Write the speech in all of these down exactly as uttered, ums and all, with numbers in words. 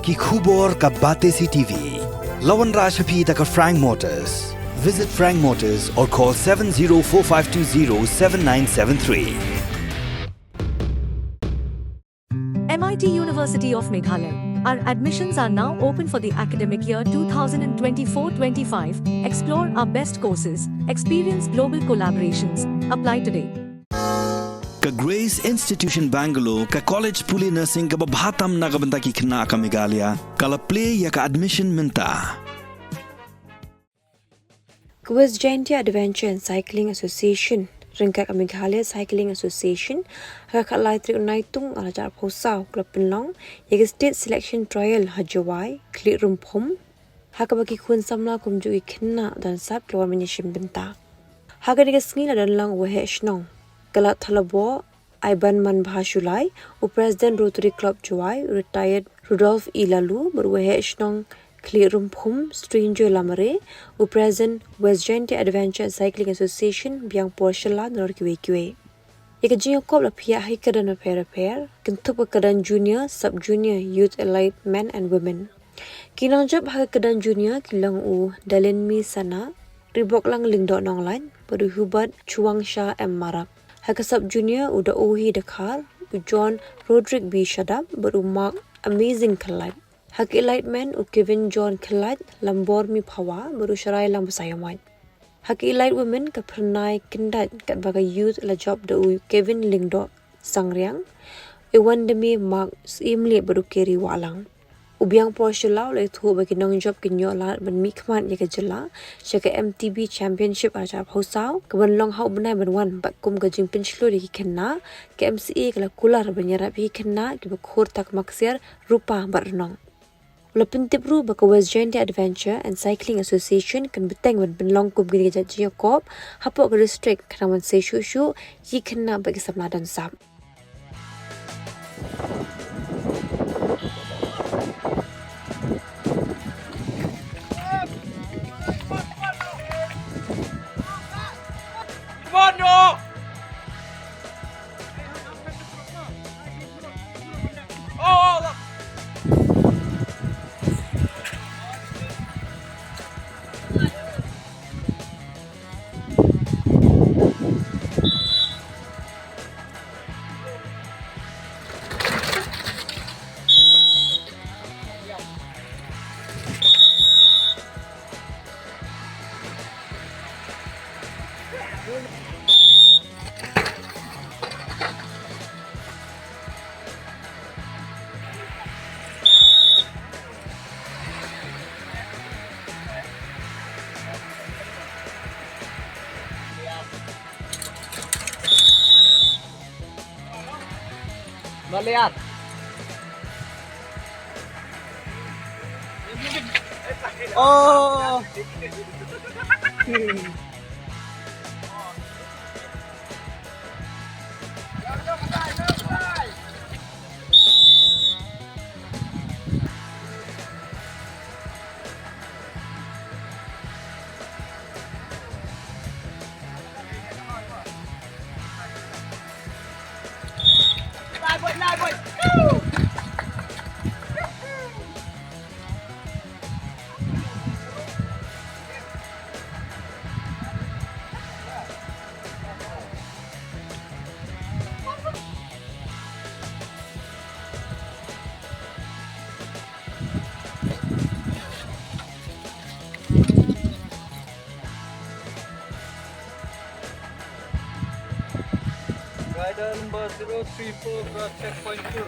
Ki khubor ka Batesi T V. La wanrah sha phi da ka Frank Motors. Visit Frank Motors or call seven zero four five two zero seven nine seven three. M I T University of Meghalaya. Our admissions are now open for the academic year two thousand twenty-four twenty-five. Explore our best courses, experience global collaborations. Apply today. Ka Grace Institution Bangalore, ka college pule nursing kaba bha tam na ka bynta ki khynnah ka Meghalaya, ka la plie ïa ka admission mynta. Ka West Jaintia Adventure and Cycling Association, ryngkat ka Meghalaya Cycling Association, ha ka khatlai tarik u Naitung arhajar arphew saw, ka la pynlong ïa ka State Selection Trial ha Jowai, Khliehriewphum, ha kaba ki khun samla kumjuh ki khynnah don sap ki la wan ban ïashim bynta. Ha kane ka sngi la don lang u Waheh Shnong Khlaid Thalabo, Iban Manbha Shullai, u President Rotary Club Jowai, u Retired Rudolph E Laloo, bad u Waheh Shnong Khliehriewphum, Stranger Lamare, u President West Jaintia Adventure Cycling Association, Biangpor Shylla, nalor kiwei kiwei. Ïa ka jingïakob la phiah ha ki kyrdan bapher bapher, kynthup ka kyrdan Junior, Sub Junior, Youth, Elite, Men and Women. Ki nongjop ha ka kyrdan Junior ki long u Dalinmi Sana, Riboklang Lyngdoh Nonglait, bad u Hubert Chuangsha M Marak. Ha ka Sub Junior u Daohi Dkhar, u John Roderick B Shadap, bad u Mark Amazing Khlaid. Ha ka Elite Men u Kevin John Khlaid, Lambor Miphawa, bad u Sharaillang Basaiawmoit. Ha ka Elite Women ka Phyrnai Kyndait katba ka Youth la jop da u Kevin Lyngdoh Sangriang, u Wandemi Mark Syiemlieh bad u Keri Wahlang. U Biangpor Shylla u la ïathuh ba ki nongjop kin ïoh lad ban mihkhmat ïa ka jylla sha ka M T B Championship arhajar arphew saw, kaban long ha u bnai ban wan, bad kum ka jingpynshlur ïa ki khynnah, ka M C A ka la kular ban ïarap ïa ki khynnah kiba khur takma ksiar, rupa bad rnong. U la pyntip ruh ba ka West Jaintia Adventure and Cycling Association kan bteng ban pynlong kum kine ki jait jingïakob hapoh ka district, khnang ban sei shuh shuh ïa ki khynnah bad ki samla don sap. Maliar. Oh. Rider number zero three four, cross checkpoint two.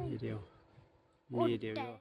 Video. Video.